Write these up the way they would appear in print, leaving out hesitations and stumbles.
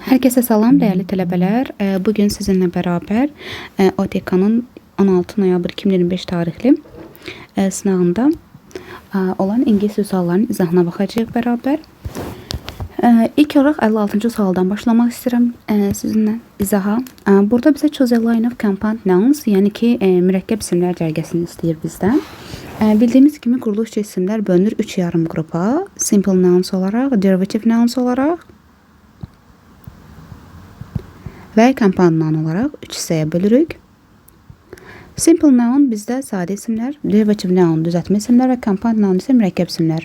Herkese salam değerli tələbələr. Bugün sizinlə bərabər OTK-nın 16 noyabr 2025 tarixli sınağında olan ingilis suallarının izahına baxacağıq bərabər. İlk olaraq 56-cı sualdan başlamaq istəyirəm sizinlə izaha. Burada bizə choose a line of compound nouns, yəni ki, mürəkkəb isimlər cərgəsini istəyir bizdən. Bildiyimiz kimi quruluşçu isimlər bölünür 3 yarım qrupa. Simple nouns olaraq, derivative nouns olaraq və compound noun olaraq 3 hissəyə bölürük. Simple noun bizdə sadə isimlər, derivative noun düzəltmə isimlər və compound noun isə mürəkkəb isimlər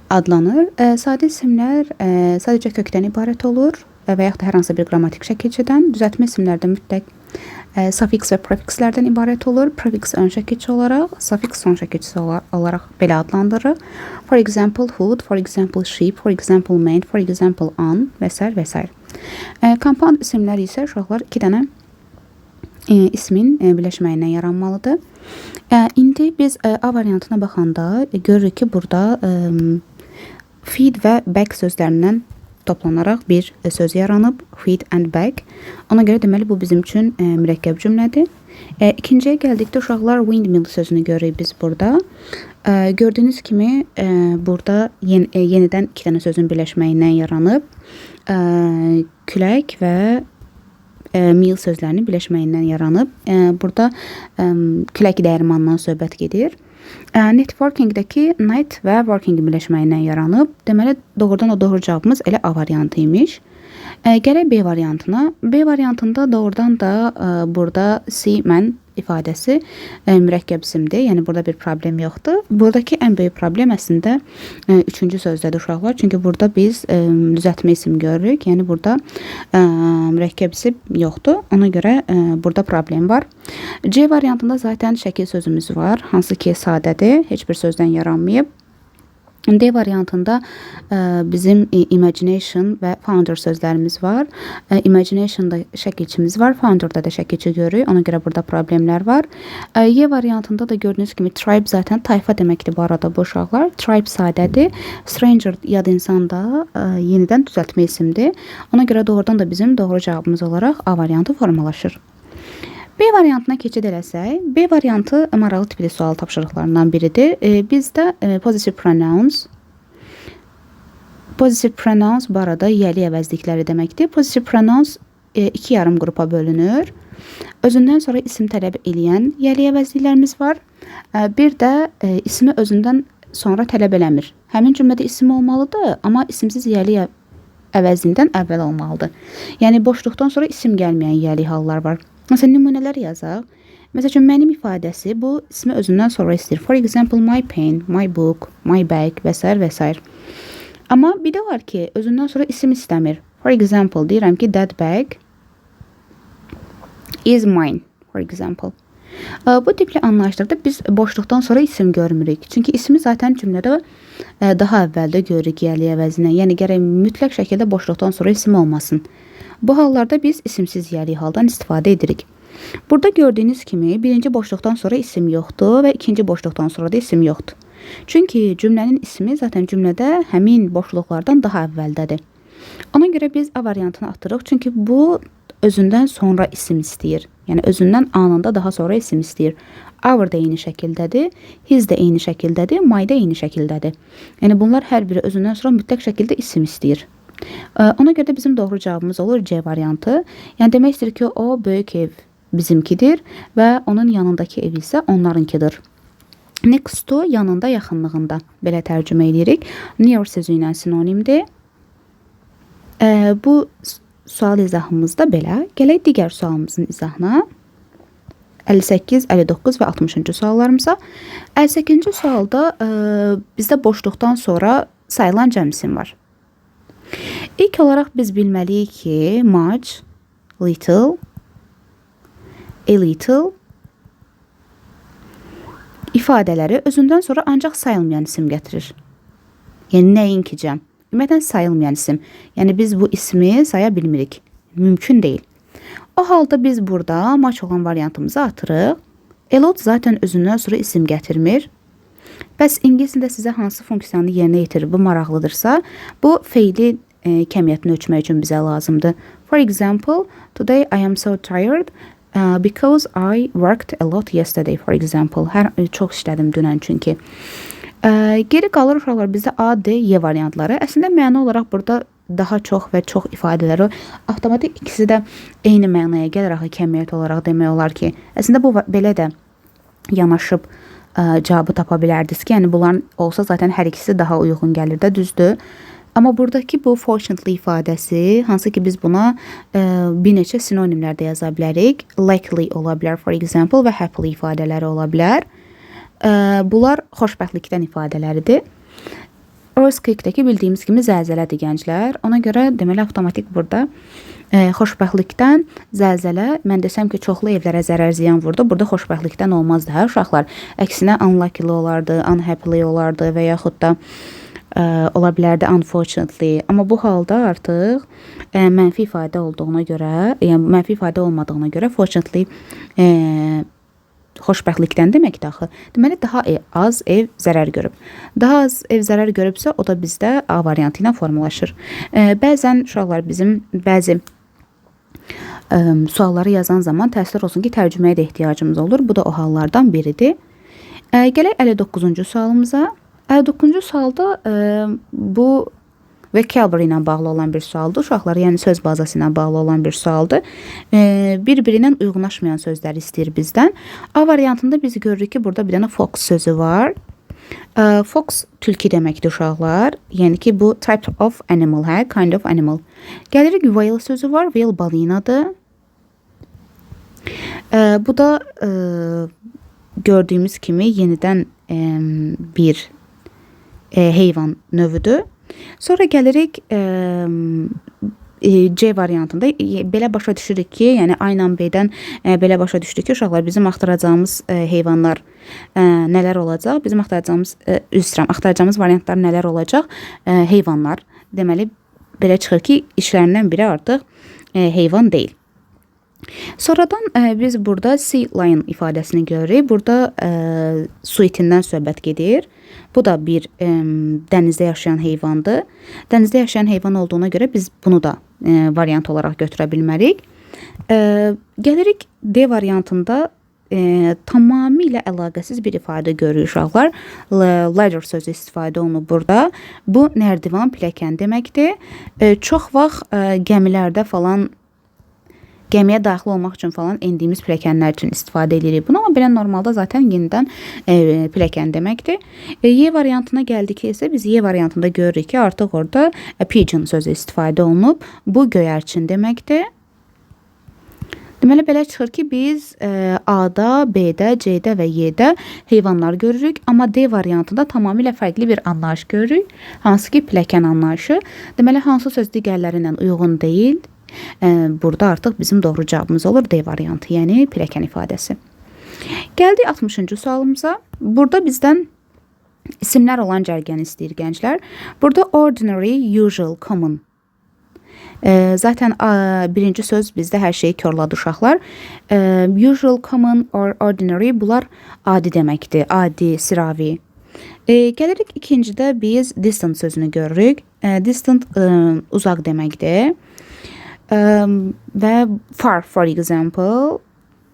adlanır. Sadə isimlər sadəcə kökdən ibarət olur və yaxud da hər hansı bir qrammatik şəkilçidən. Düzəltmə isimlərdə mütləq suffix və prefikslərdən ibarət olur. Prefix ön şəkilçi olaraq, suffix son şəkilçisi olaraq belə adlandırırıq. For example, hood, for example, sheep, for example, man, for example, on və s. və s. Compound isimlər isə uşaqlar iki dənə ismin birləşməyindən yaranmalıdır. İndi biz A variantına baxanda görürük ki, burada feed və back sözlərindən toplanaraq bir söz yaranıb. Feed and back. Ona görə deməli bu bizim üçün mürəkkəb cümlədir. İkinciyə gəldikdə uşaqlar windmill sözünü görürük biz burada. Gördüyünüz kimi burada yenidən iki dənə sözün birləşməyindən yaranıb. Külək və mill sözlərinin birləşməyindən yaranıb. Burada külək dəyirmanından söhbət gedir. Networkingdəki night və working birləşməyindən yaranıb. Deməli, doğrudan da doğru cavabımız elə A variantı imiş. Gələk B variantına. B variantında doğrudan da burada seaman ifadəsi mürəkkəb isimdir. Yəni burada bir problem yoxdur. Buradakı ən böyük problem əslində üçüncü sözdədir uşaqlar. Çünki burada biz düzəltmə isim görürük. Yəni burada mürəkkəb isim yoxdur. Ona görə burada problem var. C variantında zaten şəkil sözümüz var. Hansı ki sadədir. Heç bir sözdən yaranmayıb. D variantında bizim imagination və founder sözlərimiz var. Imagination'da şəkilçimiz var, founder'da da şəkilçi görürük. Ona görə burada problemlər var. Y variantında da gördüyünüz kimi tribe zaten tayfa deməkdir bu arada bu uşaqlar. Tribe sadədir. Stranger yad insan da yenidən düzəltmə isimdir. Ona görə doğrudan da bizim doğru cavabımız olaraq A variantı formalaşır. B variantına keçid eləsək, B variantı maraqlı tipli sual tapşırıqlarından biridir. Bizdə possessive pronouns. Possessive pronouns bu arada yiyəli əvəzlikləri deməkdir. Possessive pronouns iki yarım qrupa bölünür. Özündən sonra isim tələb eləyən yiyəli əvəzliklərimiz var. Bir də ismi özündən sonra tələb eləmir. Həmin cümlədə isim olmalıdır, amma isimsiz yiyəli əvəzindən əvvəl olmalıdır. Yəni boşluqdan sonra isim gəlməyən yiyəli hallar var. Məsələn, nümunələr yazaq. Məsəl üçün, mənim ifadəsi bu ismi özündən sonra istəyir. For example, my pen, my book, my bag və s. və s. Amma bir də var ki, özündən sonra isim istəmir. For example, deyirəm ki, that bag is mine, for example. Bu tipli anlayışlarda biz boşluqdan sonra isim görmürük. Çünki ismi zaten cümlədə daha əvvəldə görürük yiyəli əvəzinə. Yəni gərək mütləq şəkildə boşluqdan sonra isim olmasın. Bu hallarda biz isimsiz yiyəli haldan istifadə edirik. Burada gördüyünüz kimi birinci boşluqdan sonra isim yoxdur və ikinci boşluqdan sonra da isim yoxdur. Çünki cümlənin ismi zaten cümlədə həmin boşluqlardan daha əvvəldədir. Ona görə biz A variantını atırıq. Çünki bu özündən sonra isim istəyir. Yəni özündən anında daha sonra isim istəyir. Our da eyni şəkildədir, his də eyni şəkildədir, my da eyni şəkildədir. Yəni bunlar hər biri özündən sonra mütləq şəkildə isim istəyir. Ona görə də bizim doğru cavabımız olur C variantı. Yəni demək istəyir ki, o böyük ev bizimkidir və onun yanındakı ev isə onlarınkidir. Next to yanında, yaxınlığında belə tərcümə edirik. Near sözü ilə sinonimdir. Bu sual izahımızda belə. Gələk digər sualımızın izahına. 58, 59 və 60-cı suallarımıza. 58-ci sualda bizdə boşluqdan sonra sayılan cəm isim var. İlk olaraq biz bilməliyik ki, much, little, a little ifadələri özündən sonra ancaq sayılmayan isim gətirir. Yəni nəinki cəm. Ümumiyyətlə sayılmayan isim. Yəni biz bu ismi saya bilmirik. Mümkün deyil. O halda biz burada much olan variantımızı atırıq. A lot zaten özündən sonra isim gətirmir. Bəs ingilis dilində sizə hansı funksiyanı yerinə yetirir? Bu maraqlıdırsa, bu feili kəmiyyətini ölçmək üçün bizə lazımdır. For example, today I am so tired because I worked a lot yesterday, for example. Çox işlədim dünən çünki. Geri qalır uşaqlar bizdə A, D, Y variantları. Əslində məna olaraq burada daha çox və çox ifadələri avtomatik ikisi də eyni mənaya gəlir axı kəmiyyət olaraq demək olar ki. Əslində bu belə də yanaşıb cavabı tapa bilərdiniz ki, yəni bunların olsa zaten hər ikisi daha uyğun gəlir də, düzdür. Amma buradakı bu fortunately ifadəsi, hansı ki biz buna bir neçə sinonimlər də yaza bilərik. Luckily ola bilər, for example, və happily ifadələri ola bilər. Bunlar xoşbəxtlikdən ifadələridir. Earthquake-dəki bildiyimiz kimi zəlzələdir gənclər. Ona görə deməli avtomatik burada xoşbəxtlikdən zəlzələ, mən desəm ki, çoxlu evlərə zərər ziyan vurdu. Burada xoşbəxtlikdən olmazdı, hə uşaqlar. Əksinə unluckily olardı, unhappily olardı və yaxud da ola bilərdi unfortunately. Amma bu halda artıq mənfi ifadə olduğuna görə, yəni mənfi ifadə olmadığına görə fortunately xoşbəxtlikdən deməkdir axı. Deməli daha az ev zərər görüb. Daha az ev zərər görübsə, o da bizdə A variantı ilə formalaşır. Bəzən uşaqlar bizim bəzi sualları yazan zaman təəssüf olsun ki, tərcüməyə də ehtiyacımız olur. Bu da o hallardan biridir. Gələk 59-cu sualımıza. 59-cu sualda bu vocabulary ilə bağlı olan bir sualdır. Uşaqlar, yəni söz bazası ilə bağlı olan bir sualdır. Bir-birindən uyğunlaşmayan sözləri istəyir bizdən. A variantında biz görürük ki, burada bir dənə fox sözü var. Fox tülkü deməkdir uşaqlar. Yəni ki, bu type of animal, hə, kind of animal. Gəlirik whale sözü var. Whale balinadır. Bu da gördüyümüz kimi yenidən bir heyvan növüdür. Sonra gəlirik C variantında belə başa düşürük ki, yəni A ilə B-dən belə başa düşdük ki, uşaqlar bizim axtaracağımız heyvanlar nələr olacaq? Bizim axtaracağımız, üzr istəyirəm, axtaracağımız variantlar nələr olacaq? Heyvanlar. Deməli belə çıxır ki, içlərindən biri artıq heyvan deyil. Sonradan biz burada sea lion ifadəsini görürük. Burada su itindən söhbət gedir. Bu da bir dənizdə yaşayan heyvandır. Dənizdə yaşayan heyvan olduğuna görə biz bunu da variant olaraq götürə bilmərik. Gəlirik D variantında tamamilə əlaqəsiz bir ifadə görürük uşaqlar. Ladder sözü istifadə olunub burada. Bu nərdivan, pilləkən deməkdir. Çox vaxt gəmilərdə falan, gəmiyə daxil olmaq üçün falan endiyimiz pilləkənlər üçün istifadə edirik bunu. Amma belə normalda zaten yenidən pilləkən deməkdir. Y variantına gəldik isə biz Y variantında görürük ki, artıq orada pigeon sözü istifadə olunub. Bu göyərçin deməkdir. Deməli belə çıxır ki, biz A-da, B-də, C-də və Y-də heyvanlar görürük, amma D variantında tamamilə fərqli bir anlayış görürük. Hansı ki, pilləkən anlayışı. Deməli hansı söz digərləri ilə uyğun deyil? Burada artıq bizim doğru cavabımız olur D variantı, yəni pilləkən ifadəsi. Gəldik 60-cı sualımıza. Burada bizdən isimlər olan cərgəni istəyir gənclər. Burada ordinary, usual, common. Zaten birinci söz bizdə hər şeyi korladı uşaqlar. Usual, common or ordinary bunlar adi deməkdir. Adi, sıravi. Gəlirik ikincidə biz distant sözünü görürük. Distant uzaq deməkdir. Və far, for example,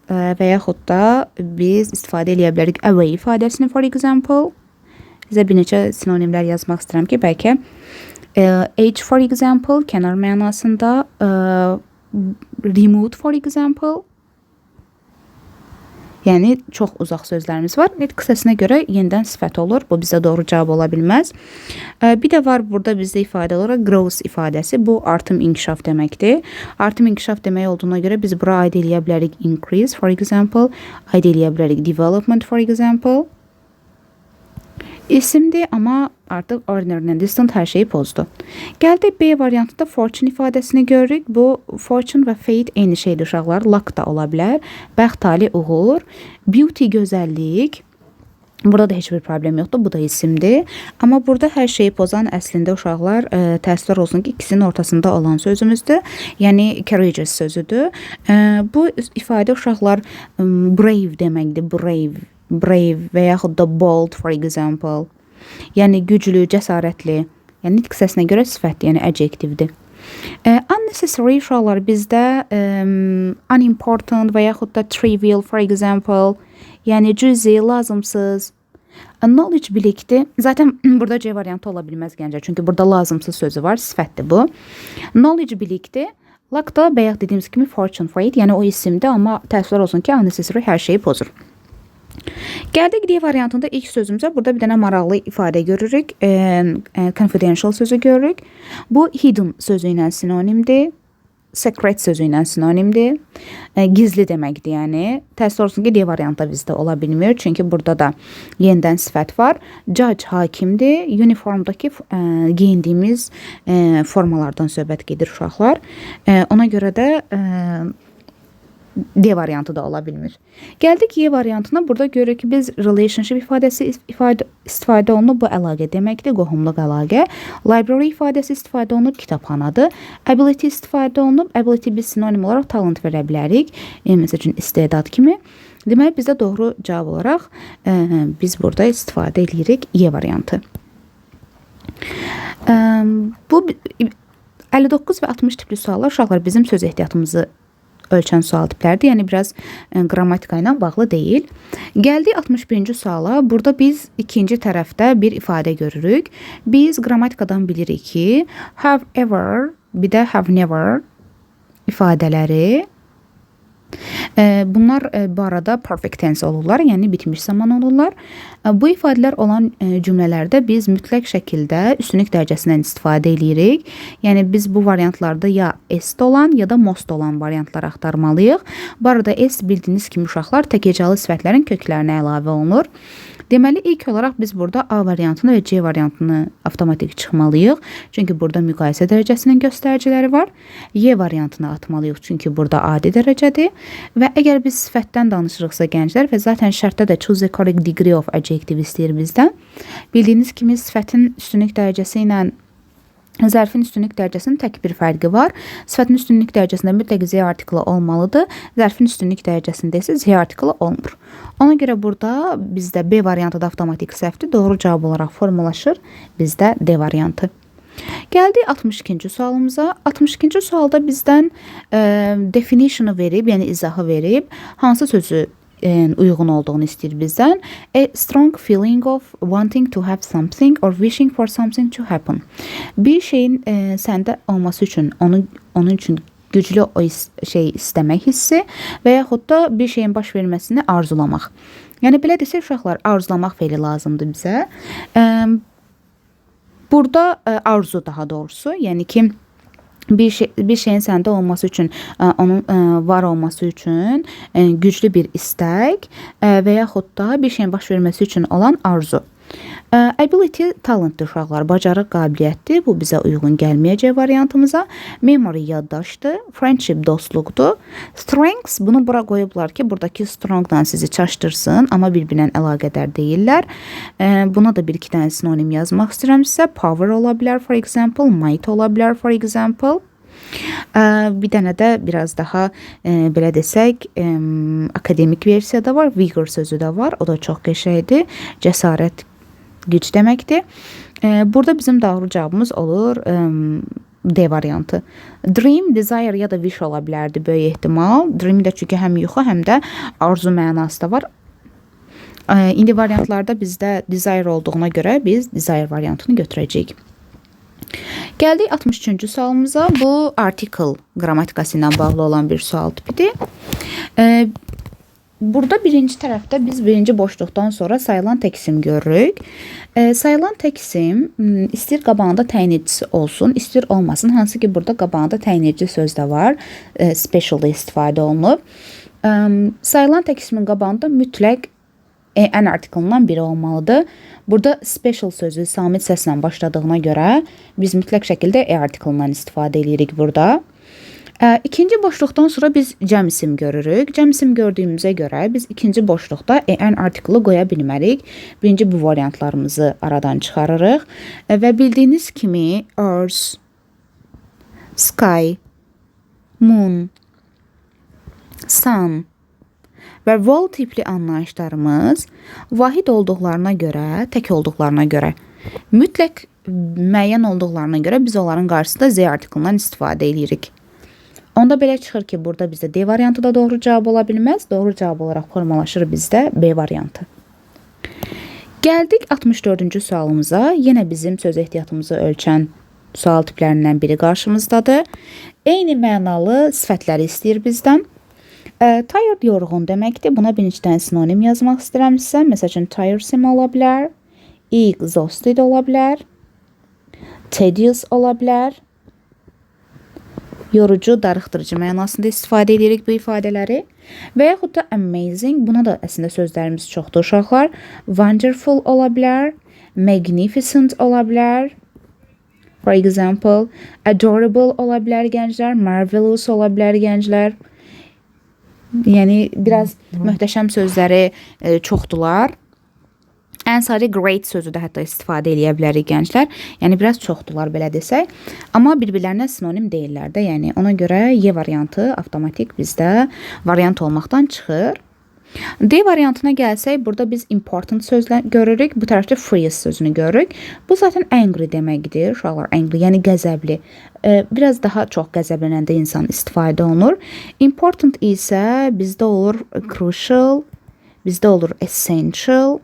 və yaxud da biz istifadə eləyə bilərik away ifadəsini, for example. Sizə bir neçə sinonimlər yazmaq istəyirəm ki, bəlkə edge, for example, kənar mənasında, remote, for example. Yəni çox uzaq sözlərimiz var. Nitq səsinə görə yenidən sifət olur. Bu bizə doğru cavab ola bilməz. Bir də var burada bizdə ifadə olaraq growth ifadəsi. Bu artım, inkişaf deməkdir. Artım, inkişaf demək olduğuna görə biz bura aid eləyə bilərik increase, for example, aid eləyə bilərik development, for example. İsimdir, amma artıq ordinary ilə distant hər şeyi pozdu. Gəldik B variantında fortune ifadəsini görürük. Bu fortune və fate eyni şeydir uşaqlar. Luck da ola bilər. Bəxt, tale, uğur. Beauty gözəllik. Burada da heç bir problem yoxdur. Bu da isimdir. Amma burada hər şeyi pozan əslində uşaqlar təəssüflər olsun ki, ikisinin ortasında olan sözümüzdür. Yəni courageous sözüdür. Bu ifadə uşaqlar brave deməkdir. Brave, brave və yaxud da bold, for example. Yəni güclü, cəsarətli. Yəni nitq səsinə görə sifətdir, yəni adjektivdir. Unnecessary uşaqlar bizdə unimportant və yaxud da trivial, for example, yəni cüzi, lazımsız. Knowledge bilikdir. Zaten burada C variantı ola bilməz gənclər. Çünki burada lazımsız sözü var, sifətdir bu. Knowledge bilikdir. Luck da bayaq dediyimiz kimi fortune, fate, yəni o isimdir, amma təəssüflər olsun ki, unnecessary hər şeyi pozur. Gəldik D variantında ilk sözümüzə. Burada bir dənə maraqlı ifadə görürük. Confidential sözü görürük. Bu hidden sözü ilə sinonimdir. Secret sözü ilə sinonimdir. Gizli deməkdir yəni. Təəssüf olsun ki, D variantı bizdə ola bilmir. Çünki burada da yenidən sifət var. Judge hakimdir. Uniformdakı geyindiyimiz formalardan söhbət gedir uşaqlar. Ona görə də D variantı da ola bilmir. Gəldik Y variantına. Burada görürük ki, biz relationship ifadəsi istifadə olunub. Bu əlaqə deməkdir, qohumluq əlaqə. Library ifadəsi istifadə olunub, kitabxanadır. Ability istifadə olunub. Ability biz sinonim olaraq talent verə bilərik. Məsəl üçün istedad kimi. Deməli bizdə doğru cavab olaraq biz burada istifadə edirik Y variantı. Bu 59 və 60 tipli suallar uşaqlar bizim söz ehtiyatımızı ölçən sual tipləridir. Yəni biraz qrammatika ilə bağlı deyil. Gəldik 61-ci suala. Burada biz ikinci tərəfdə bir ifadə görürük. Biz qrammatikadan bilirik ki, have ever, bir də have never ifadələri bunlar bu arada perfect tense olurlar, yəni bitmiş zaman olurlar. Bu ifadələr olan cümlələrdə biz mütləq şəkildə üstünlük dərəcəsindən istifadə eləyirik. Yəni biz bu variantlarda ya est olan, ya da most olan variantlar axtarmalıyıq. Bu arada s bildiyiniz kimi uşaqlar tək hecalı sifətlərin köklərinə əlavə olunur. Deməli ilk olaraq biz burada A variantını və C variantını avtomatik çıxmalıyıq. Çünki burada müqayisə dərəcəsinin göstəriciləri var. Y variantını atmalıyıq çünki burada adi dərəcədir. Və əgər biz sifətdən danışırıqsa gənclər və zaten şərtdə də choose the correct degree of adjective istəyir bizdən. Bildiyiniz kimi sifətin üstünlük dərəcəsi ilə zərfin üstünlük dərəcəsinin tək bir fərqi var. Sifətin üstünlük dərəcəsində mütləq Z artiklı olmalıdır. Zərfin üstünlük dərəcəsində isə Z artiklı olmur. Ona görə burada bizdə B variantı da avtomatik səhvdir. Doğru cavab olaraq formalaşır bizdə D variantı. Gəldik 62-ci sualımıza. 62-ci sualda bizdən definition'ı verib, yəni izahı verib, hansı sözü uyğun olduğunu istəyir bizdən. A strong feeling of wanting to have something or wishing for something to happen. Bir şeyin səndə olması üçün, onun üçün güclü o şey istəmək hissi və yaxud da bir şeyin baş verməsini arzulamaq. Yəni belə desək uşaqlar, arzulamaq feili lazımdır bizə. Burada arzu daha doğrusu, yəni ki bir şeyin səndə olması üçün, onun var olması üçün güclü bir istək və yaxud da bir şeyin baş verməsi üçün olan arzu. Ability talentdir uşaqlar, bacarıq, qabiliyyətdir. Bu bizə uyğun gəlməyəcək variantımıza. Memory yaddaşdır, friendship dostluqdur. Strengths bunu bura qoyublar ki, buradakı strongdan sizi çaşdırsın, amma bir-birinə əlaqədar deyillər. Buna da bir iki dənə sinonim yazmaq istəyirəm sizə. Power ola bilər, for example, might ola bilər, for example. Bir dənə də biraz daha belə desək, akademik versiya da var. Vigor sözü də var. O da çox qəşəngdir. Cəsarət, güc deməkdir. Burada bizim doğru cavabımız olur D variantı. Dream, desire ya da wish ola bilərdi böyük ehtimal. Dream də çünki həm yuxu, həm də arzu mənası da var. İndi variantlarda bizdə desire olduğuna görə biz desire variantını götürəcəyik. Gəldik 63-cü sualımıza. Bu article qrammatikası ilə bağlı olan bir sual tipidir. Burada birinci tərəfdə biz birinci boşluqdan sonra sayılan tək isim görürük. Sayılan tək isim istəyir qabağında təyin edicisi olsun, istəyir olmasın. Hansı ki burada qabağında təyin edici söz də var. Special istifadə olunub. Sayılan tək ismin qabağında mütləq an artiklından biri olmalıdır. Burada special sözü samit səslə başladığına görə biz mütləq şəkildə a artiklından istifadə edirik burada. İkinci boşluqdan sonra biz cəm isim görürük. Cəm isim gördüyümüzə görə biz ikinci boşluqda an artiklı qoya bilmərik. Birinci bu variantlarımızı aradan çıxarırıq. Və bildiyiniz kimi Earth, Sky, Moon, Sun və world tipli anlayışlarımız vahid olduqlarına görə, tək olduqlarına görə mütləq Müəyyən olduqlarına görə biz onların qarşısında Z artiklından istifadə edirik. Onda belə çıxır ki, burada bizdə D variantı da doğru cavab ola bilməz. Doğru cavab olaraq formalaşır bizdə B variantı. Gəldik 64-cü sualımıza. Yenə bizim söz ehtiyatımızı ölçən sual tiplərindən biri qarşımızdadır. Eyni mənalı sifətləri istəyir bizdən. Tired yorğun deməkdir. Buna bir neçə dənə sinonim yazmaq istəyirəm sizə. Məsəl üçün tiresome ola bilər, exhausted ola bilər, tedious ola bilər. Yorucu, darıxdırıcı mənasında istifadə edirik bu ifadələri. Və yaxud da amazing, buna da əslində sözlərimiz çoxdur uşaqlar. Wonderful ola bilər, magnificent ola bilər. For example, adorable ola bilər gənclər, marvelous ola bilər gənclər. Yəni biraz möhtəşəm sözləri çoxdular. Ən sadə great sözü də hətta istifadə eləyə bilərik gənclər. Yəni biraz çoxdular belə desək. Amma bir-birlərinə sinonim deyillər də. Yəni ona görə Y variantı avtomatik bizdə variant olmaqdan çıxır. D variantına gəlsək, burada biz important sözlə görürük. Bu tərəfdə furious sözünü görürük. Bu zaten angry deməkdir. Uşaqlar, angry, yəni qəzəbli. Biraz daha çox qəzəblənəndə insan istifadə olunur. Important isə bizdə olur crucial, bizdə olur essential,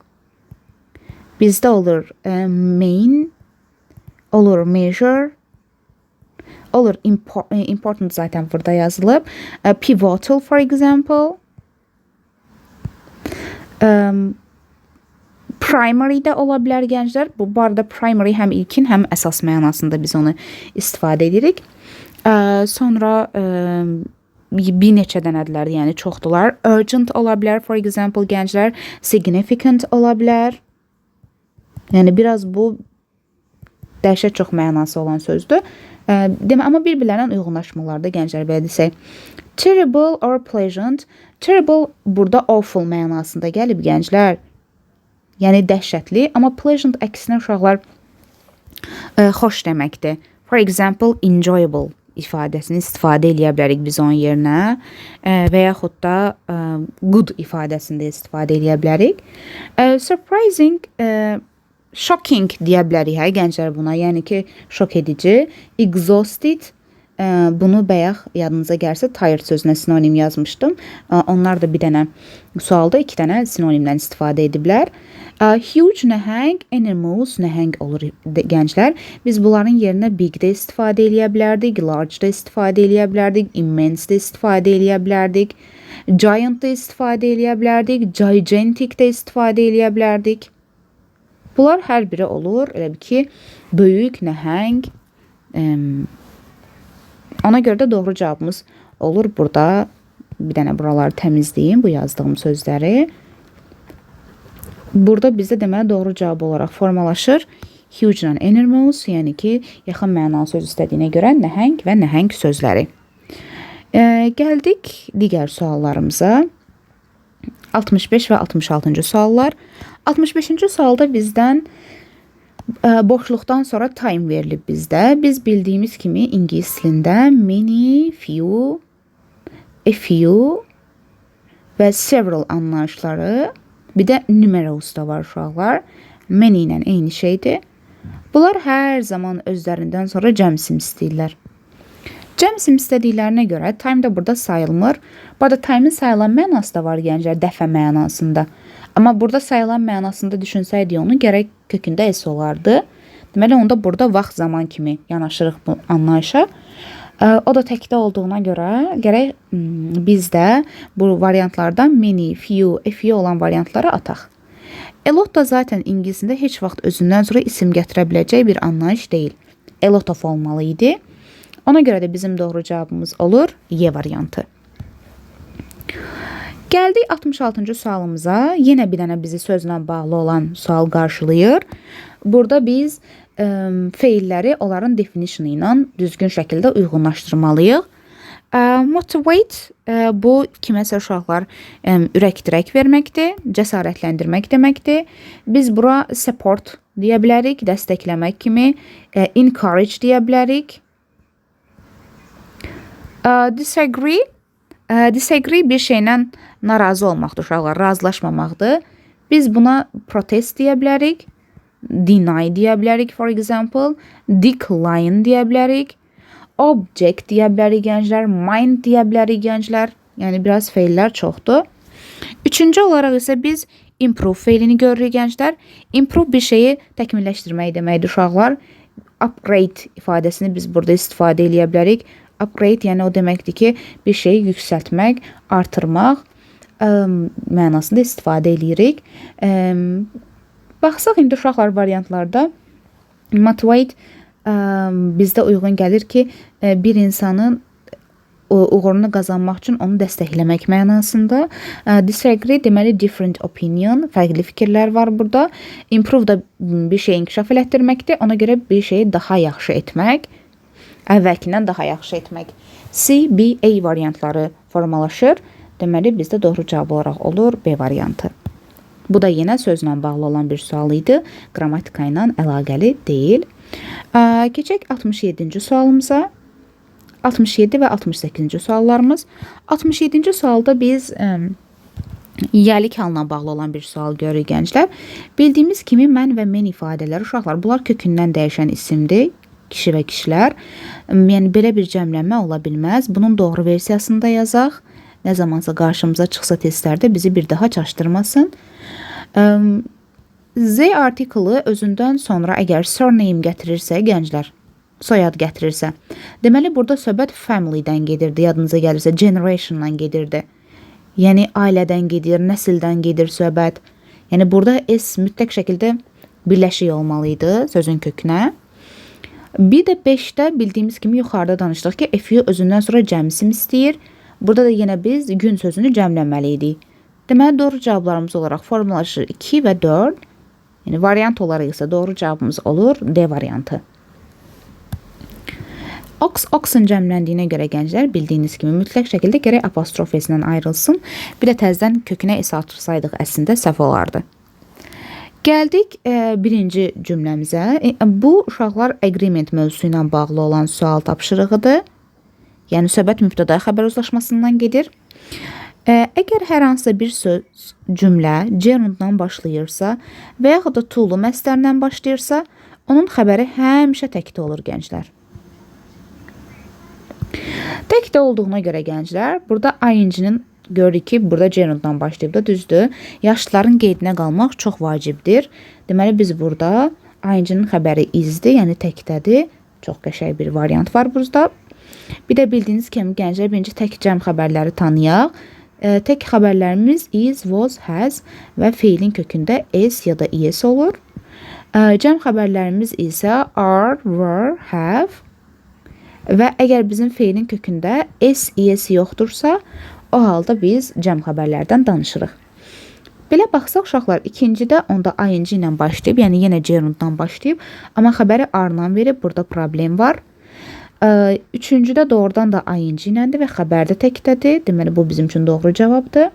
bizdə olur main, olur major, olur important zaten burada yazılıb. Pivotal, for example. Primary də ola bilər gənclər. Bu arada primary həm ilkin, həm əsas mənasında biz onu istifadə edirik. Sonra bir neçə dənədirlər, yəni çoxdular. Urgent ola bilər, for example, gənclər. Significant ola bilər. Yəni biraz bu dəhşət çox mənası olan sözdür. Demə, amma bir-birlərindən uyğunlaşmırlar da gənclər, belə desək. Terrible or pleasant. Terrible burada awful mənasında gəlib gənclər. Yəni dəhşətli, amma pleasant əksinə uşaqlar xoş deməkdir. For example, enjoyable ifadəsini istifadə eləyə bilərik biz onun yerinə və yaxud da good ifadəsini də istifadə eləyə bilərik. Surprising, shocking deyə bilərik hə gənclər buna. Yəni ki, şok edici. Exhausted, bunu bayaq yadınıza gəlsə tired sözünə sinonim yazmışdım. Onlar da bir dənə sualda iki dənə sinonimdən istifadə ediblər. Huge nəhəng, enormous nəhəng olur gənclər. Biz bunların yerinə big də istifadə eləyə bilərdik, large da istifadə eləyə bilərdik, immense də istifadə eləyə bilərdik, giant da istifadə eləyə bilərdik, gigantic də istifadə eləyə bilərdik. Bunlar hər biri olur. Elə bil ki, böyük, nəhəng. Ona görə də doğru cavabımız olur burada. Bir dənə buraları təmizləyim, bu yazdığım sözləri. Burada bizdə deməli doğru cavab olaraq formalaşır. Huge ilə enormous, yəni ki, yaxın mənalı söz istədiyinə görə nəhəng və nəhəng sözləri. Gəldik digər suallarımıza. 65 və 66-cı suallar. 65-ci sualda bizdən boşluqdan sonra time verilib bizdə. Biz bildiyimiz kimi ingilis dilində many, few, a few və several anlayışları, bir də numerous da var uşaqlar. Many ilə eyni şeydir. Bunlar hər zaman özlərindən sonra cəm isim istəyirlər. Cəm isim istədiklərinə görə time da burada sayılmır. Bu arada time'ın sayılan mənası da var gənclər, dəfə mənasında. Amma burada sayılan mənasında düşünsəydik onu gərək kökündə s olardı. Deməli onda burada vaxt, zaman kimi yanaşırıq bu anlayışa. O da təkdə olduğuna görə gərək biz də bu variantlardan many, few, a few olan variantları ataq. A lot da zaten ingilisində heç vaxt özündən sonra isim gətirə biləcək bir anlayış deyil. A lot of olmalı idi. Ona görə də bizim doğru cavabımız olur Y variantı. Gəldik 66-cı sualımıza. Yenə bir dənə bizi sözlə bağlı olan sual qarşılayır. Burada biz feilləri onların definition ilə düzgün şəkildə uyğunlaşdırmalıyıq. Motivate bu kiməsə uşaqlar ürək dirək verməkdir, cəsarətləndirmək deməkdir. Biz bura support deyə bilərik, dəstəkləmək kimi, encourage deyə bilərik. Disagree bir şeylə narazı olmaqdır uşaqlar, razılaşmamaqdır. Biz buna protest deyə bilərik. Deny deyə bilərik, for example. Decline deyə bilərik. Object deyə bilərik gənclər. Mind deyə bilərik gənclər. Yəni biraz feillər çoxdur. Üçüncü olaraq isə biz improve feilini görürük gənclər. Improve bir şeyi təkmilləşdirmək deməkdir uşaqlar. Upgrade ifadəsini biz burada istifadə eləyə bilərik. Upgrade yəni o deməkdir ki, bir şeyi yüksəltmək, artırmaq mənasında istifadə eləyirik. Baxsaq indi uşaqlar variantlarda motivate bizdə uyğun gəlir ki, bir insanın uğurunu qazanmaq üçün onu dəstəkləmək mənasında. Disagree deməli different opinion, fərqli fikirlər var burada. Improve da bir şeyi inkişaf elətdirməkdir. Ona görə bir şeyi daha yaxşı etmək, əvvəlkindən daha yaxşı etmək. C, B, A variantları formalaşır. Deməli bizdə doğru cavab olaraq olur B variantı. Bu da yenə sözlə bağlı olan bir sual idi. Qrammatika ilə əlaqəli deyil. Keçək 67-ci sualımıza. 67 və 68-ci suallarımız. 67-ci sualda biz yiyəlik halına bağlı olan bir sual görürük gənclər. Bildiyimiz kimi mən və men ifadələri uşaqlar, bunlar kökündən dəyişən isimdir. Kişi və kişilər. Yəni belə bir cəmlənmə ola bilməz. Bunun doğru versiyasını da yazaq. Nə zamansa qarşımıza çıxsa testlərdə bizi bir daha çaşdırmasın. Z artiklı özündən sonra əgər surname gətirirsə gənclər, soyad gətirirsə, deməli burada söhbət family-dən gedirdi, yadınıza gəlirsə generation-dan gedirdi. Yəni ailədən gedir, nəsildən gedir söhbət. Yəni burada S mütləq şəkildə birləşik olmalı idi sözün kökünə. Bir də 5-də bildiyimiz kimi yuxarıda danışdıq ki, few özündən sonra cəm isim istəyir. Burada da yenə biz gün sözünü cəmləməli idik. Deməli doğru cavablarımız olaraq formalaşır 2 və 4. Yəni variant olaraq isə doğru cavabımız olur D variantı. Ox, oxen cəmləndiyinə görə gənclər bildiyiniz kimi mütləq şəkildə gərək apostrof s-lə ayrılsın. Bir də təzədən kökünə s artırsaydıq əslində səhv olardı. Gəldik birinci cümləmizə. Bu uşaqlar agreement mövzusu ilə bağlı olan sual tapşırığıdır. Yəni söhbət mübtəda xəbər uzlaşmasından gedir. Əgər hər hansısa bir söz, cümlə gerunddan başlayırsa və yaxud da to-lu məstərdən başlayırsa, onun xəbəri həmişə təkdə olur gənclər. Təkdə olduğuna görə gənclər, burada ing-nin görürük ki, burada gerunddan başlayıb da düzdür. Yaşlıların qeydinə qalmaq çox vacibdir. Deməli biz burada ing-nin xəbəri is-dir, yəni təkdədir. Çox qəşəng bir variant var burada. Bir də bildiyiniz kimi gənclər birinci tək cəm xəbərləri tanıyaq. Tək xəbərlərimiz is, was, has və feilin kökündə s ya da es olur. Cəm xəbərlərimiz isə are, were, have və əgər bizim feilin kökündə s, es yoxdursa, o halda biz cəm xəbərlərdən danışırıq. Belə baxsaq uşaqlar, ikincidə onda ing ilə başlayıb, yəni yenə gerunddan başlayıb, amma xəbəri are-la verib, burada problem var. Üçüncüdə doğrudan da ing iləndir və xəbər də təkdədir. Deməli, bu bizim üçün doğru cavabdır.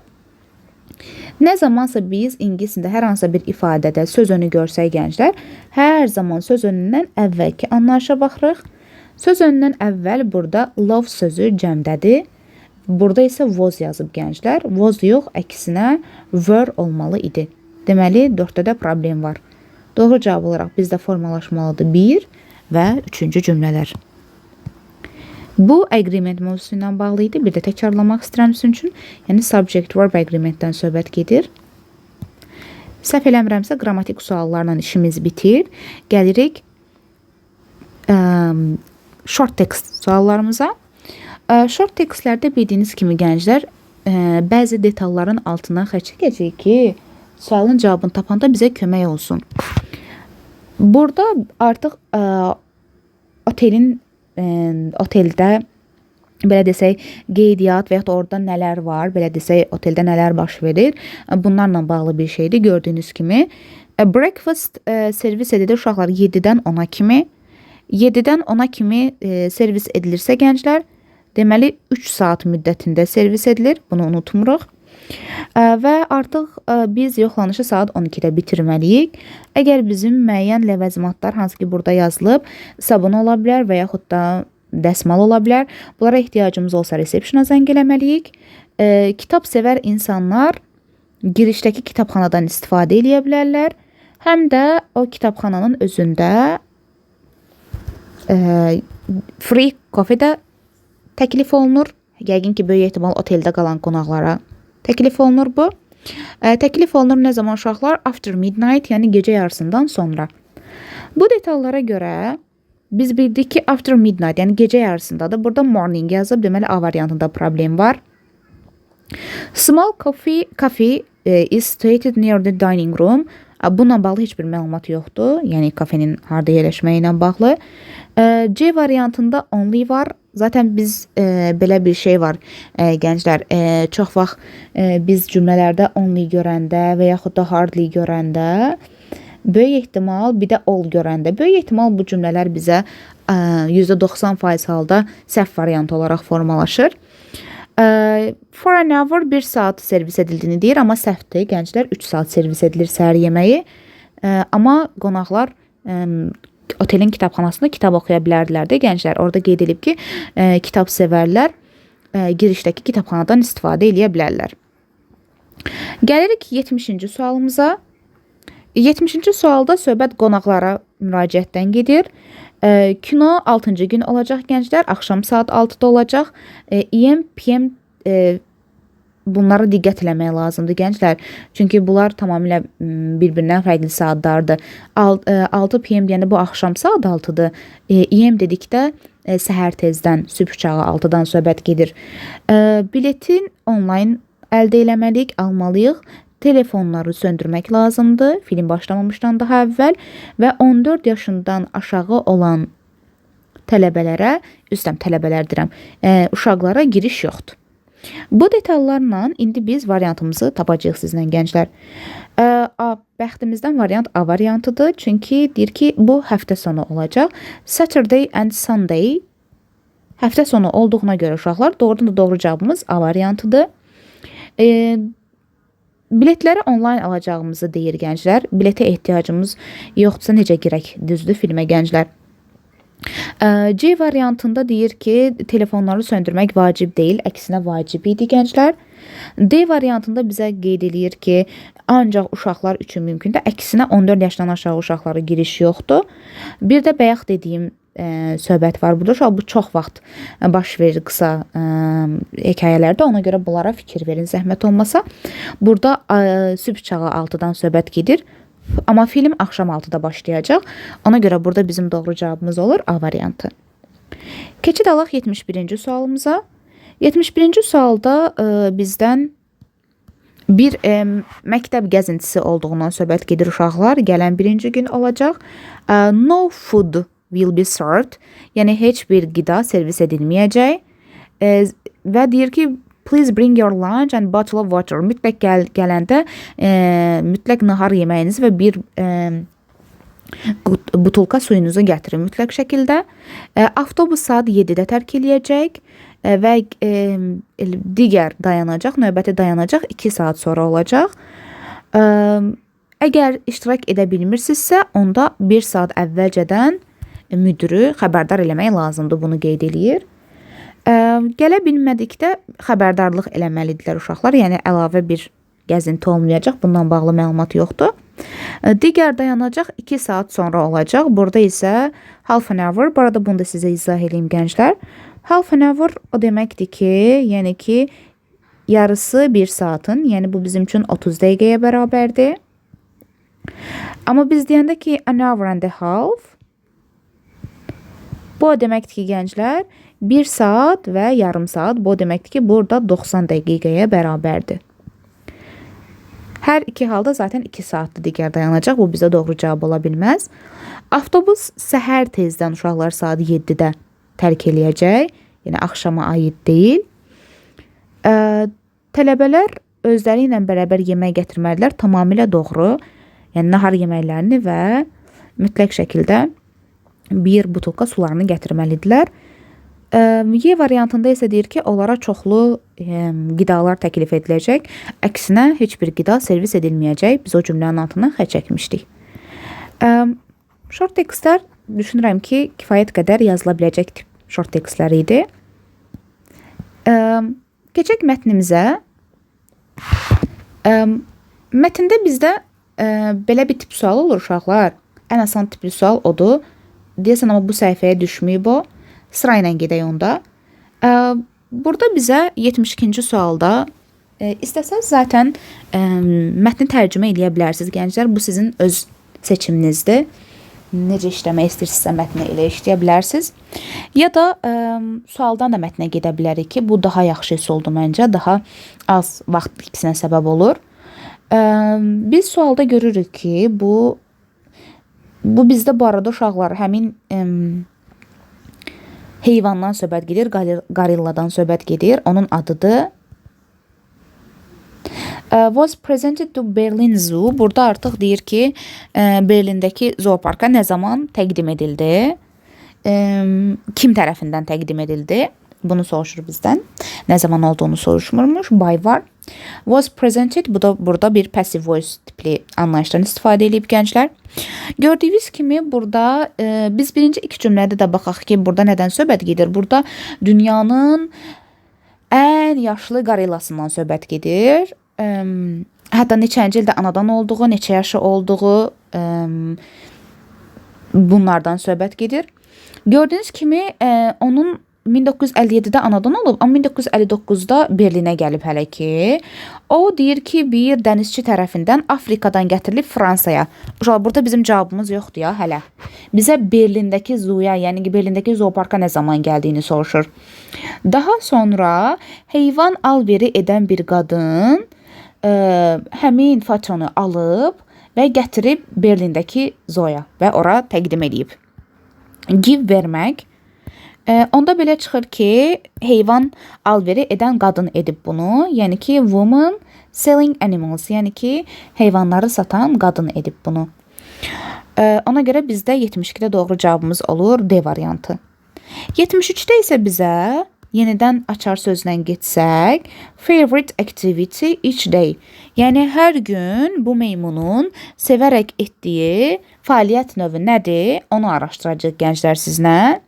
Nə zamansa biz ingilisində hər hansısa bir ifadədə söz önü görsək gənclər, hər zaman söz önündən əvvəlki anlayışa baxırıq. Söz önündən əvvəl burada love sözü cəmdədir. Burada isə was yazıb gənclər. Was yox, əksinə were olmalı idi. Deməli, 4-də də problem var. Doğru cavab olaraq bizdə formalaşmalıdır 1 və 3-cü cümlələr. Bu agreement mövzusu ilə bağlı idi. Bir də təkrarlamaq istəyirəm sizin üçün. Yəni subject verb agreement-dən söhbət gedir. Səhv eləmirəmsə qrammatik suallarla işimiz bitir. Gəlirik short text suallarımıza. Short textlərdə bildiyiniz kimi gənclər, bəzi detalların altından xətt çəkəcəyik ki, sualın cavabını tapanda bizə kömək olsun. Burada artıq oteldə belə desək, qeydiyyat və yaxud da orada nələr var, belə desək, oteldə nələr baş verir, bunlarla bağlı bir şeydir gördüyünüz kimi. Breakfast servis edilir uşaqlar 7-dən 10-a kimi. 7-dən 10-a kimi servis edilirsə gənclər, deməli 3 saat müddətində servis edilir. Bunu unutmuruq. Və artıq biz yoxlanışı saat 12-də bitirməliyik. Əgər bizim müəyyən ləvazimatlar, hansı ki burada yazılıb, sabun ola bilər və yaxud da dəsmal ola bilər. Bunlara ehtiyacımız olsa resepşına zəng eləməliyik. Kitab sevər insanlar girişdəki kitabxanadan istifadə eləyə bilərlər. Həm də o kitabxananın özündə free coffee də təklif olunur. Yəqin ki, böyük ehtimal oteldə qalan qonaqlara təklif olunur bu. Təklif olunur nə zaman uşaqlar? After midnight, yəni gecə yarısından sonra. Bu detallara görə biz bildik ki, after midnight, yəni gecə yarısındadır. Burada morning yazıb, deməli A variantında problem var. Small coffee cafe is situated near the dining room. Bununla bağlı heç bir məlumat yoxdur. Yəni kafenin harda yerləşməyi ilə bağlı. C variantında only var. Zaten biz belə bir şey var gənclər. Çox vaxt biz cümlələrdə only görəndə və yaxud da hardly görəndə, böyük ehtimal bir də all görəndə, böyük ehtimal bu cümlələr bizə %90% halda səhv variantı olaraq formalaşır. For an hour, 1 saat servis edildiyini deyir, amma səhvdir. Gənclər, 3 saat servis edilir səhər yeməyi. Amma qonaqlar otelin kitabxanasında kitab oxuya bilərdilər də gənclər. Orada qeyd edilib ki, kitab sevərlər girişdəki kitabxanadan istifadə eləyə bilərlər. Gəlirik 70-ci sualımıza. 70-ci sualda söhbət qonaqlara müraciətdən gedir. Kino 6-cı gün olacaq gənclər, axşam saat 6-da olacaq. AM, PM, bunlara diqqət eləmək lazımdır gənclər. Çünki bunlar tamamilə bir-birindən fərqli saatlardır. 6 PM deyəndə bu axşam saat 6-dır. AM dedikdə səhər tezdən, sübh çağı 6-dan söhbət gedir. Biletin onlayn əldə eləməliyik, almalıyıq. Telefonları söndürmək lazımdır film başlamamışdan daha əvvəl və 14 yaşından aşağı olan tələbələrə, üstəm tələbələr deyirəm, uşaqlara giriş yoxdur. Bu detallarla indi biz variantımızı tapacağıq sizlə gənclər. A, bəxtimizdən variant A variantıdır. Çünki deyir ki, bu həftə sonu olacaq. Saturday and Sunday həftə sonu olduğuna görə uşaqlar, doğrudan da doğru cavabımız A variantıdır. Biletləri onlayn alacağımızı deyir gənclər. Biletə ehtiyacımız yoxdursa necə girək düzdür filmə gənclər? C variantında deyir ki, telefonları söndürmək vacib deyil, əksinə vacib idi gənclər. D variantında bizə qeyd eləyir ki, ancaq uşaqlar üçün mümkündür. Əksinə 14 yaşdan aşağı uşaqlara giriş yoxdur. Bir də bayaq dediyim söhbət var burada. Uşaq, bu çox vaxt baş verir qısa hekayələrdə. Ona görə bunlara fikir verin zəhmət olmasa. Burada sübh çağı 6-dan söhbət gedir. Amma film axşam 6-da başlayacaq. Ona görə burada bizim doğru cavabımız olur A variantı. Keçid alaq 71-ci sualımıza. 71-ci sualda bizdən bir məktəb gəzintisi olduğundan söhbət gedir uşaqlar. Gələn birinci gün olacaq. No food will be served. Yəni heç bir qida servis edilməyəcək. Və deyir ki, please bring your lunch and bottle of water. Mütləq gələndə mütləq nahar yeməyinizi və bir butulka suyunuzu gətirin mütləq şəkildə. Avtobus saat 7-də tərk eləyəcək və digər dayanacaq, növbəti dayanacaq 2 saat sonra olacaq. Əgər iştirak edə bilmirsinizsə, onda 1 saat əvvəlcədən müdürü xəbərdar eləmək lazımdır, bunu qeyd eləyir. Gələ bilmədikdə xəbərdarlıq eləməlidirlər uşaqlar, yəni əlavə bir gəzinti olmayacaq, bundan bağlı məlumat yoxdur. Digər dayanacaq 2 saat sonra olacaq. Burada isə half an hour. Bu arada bunu da sizə izah eləyim gənclər. Half an hour o deməkdir ki, yəni ki, yarısı 1 saatın, yəni bu bizim üçün 30 dəqiqəyə bərabərdir. Amma biz deyəndə ki, an hour and a half, bu o deməkdir ki, gənclər, 1 saat və yarım saat, bu o deməkdir ki, burada 90 dəqiqəyə bərabərdir. Hər iki halda zaten 2 saatdır digər dayanacaq. Bu bizə doğru cavab ola bilməz. Avtobus səhər tezdən uşaqlar saat 7-də tərk eləyəcək. Yəni axşama aid deyil. Tələbələr özləri ilə bərabər yemək gətirməlidirlər. Tamamilə doğru. Yəni nahar yeməklərini və mütləq şəkildə bir butulka sularını gətirməlidirlər. Y variantında isə deyir ki, onlara çoxlu qidalar təklif ediləcək. Əksinə heç bir qida servis edilməyəcək. Biz o cümlənin altından xətt çəkmişdik. Short tekstlər düşünürəm ki, kifayət qədər yazıla biləcək tip short tekstlər idi. Keçək mətnimizə. Mətndə bizdə Belə bir tip sual olur uşaqlar. Ən asan tipli sual odur. Deyəsən amma bu səhifəyə düşməyib o. Sıra ilə gedək onda. Burada bizə 72-ci sualda istəsəz zaten mətni tərcümə eləyə bilərsiniz gənclər. Bu sizin öz seçiminizdir. Necə işləmək istəyirsinizsə mətni elə işləyə bilərsiniz. Ya da sualdan da mətnə gedə bilərik ki, bu daha yaxşı üsuldur məncə. Daha az vaxt itkisinə səbəb olur. Biz sualda görürük ki, bu bizdə bu arada uşaqlar həmin heyvandan söhbət gedir, qorilladan söhbət gedir. Onun adıdır. Was presented to Berlin Zoo. Burada artıq deyir ki, Berlindəki zooparka nə zaman təqdim edildi? Kim tərəfindən təqdim edildi? Bunu soruşur bizdən. Nə zaman olduğunu soruşmurmuş. By var. Was presented. Bu da burada bir passive voice tipli anlayışdan istifadə edib gənclər. Gördüyünüz kimi burada biz birinci iki cümlədə də baxaq ki, burada nədən söhbət gedir? Burada dünyanın ən yaşlı qorillasından söhbət gedir. Hətta neçənci ildə anadan olduğu, neçə yaşı olduğu bunlardan söhbət gedir. Gördüyünüz kimi onun 1957-də anadan olub, amma 1959-da Berlinə gəlib hələ ki. O deyir ki, bir dənizçi tərəfindən Afrikadan gətirilib Fransaya. Uşaqlar, burada bizim cavabımız yoxdur ya hələ. Bizə Berlindəki zooya, yəni ki, Berlindəki zooparka nə zaman gəldiyini soruşur. Daha sonra heyvan alveri edən bir qadın həmin fatonu alıb və gətirib Berlindəki zooya və ora təqdim edib. Give vermək. Onda belə çıxır ki, heyvan alveri edən qadın edib bunu. Yəni ki, woman selling animals, yəni ki, heyvanları satan qadın edib bunu. Ona görə bizdə 72-də doğru cavabımız olur D variantı. 73-də isə bizə yenidən açar sözlə getsək, favorite activity each day. Yəni hər gün bu meymunun sevərək etdiyi fəaliyyət növü nədir? Onu araşdıracağıq gənclər sizinlə.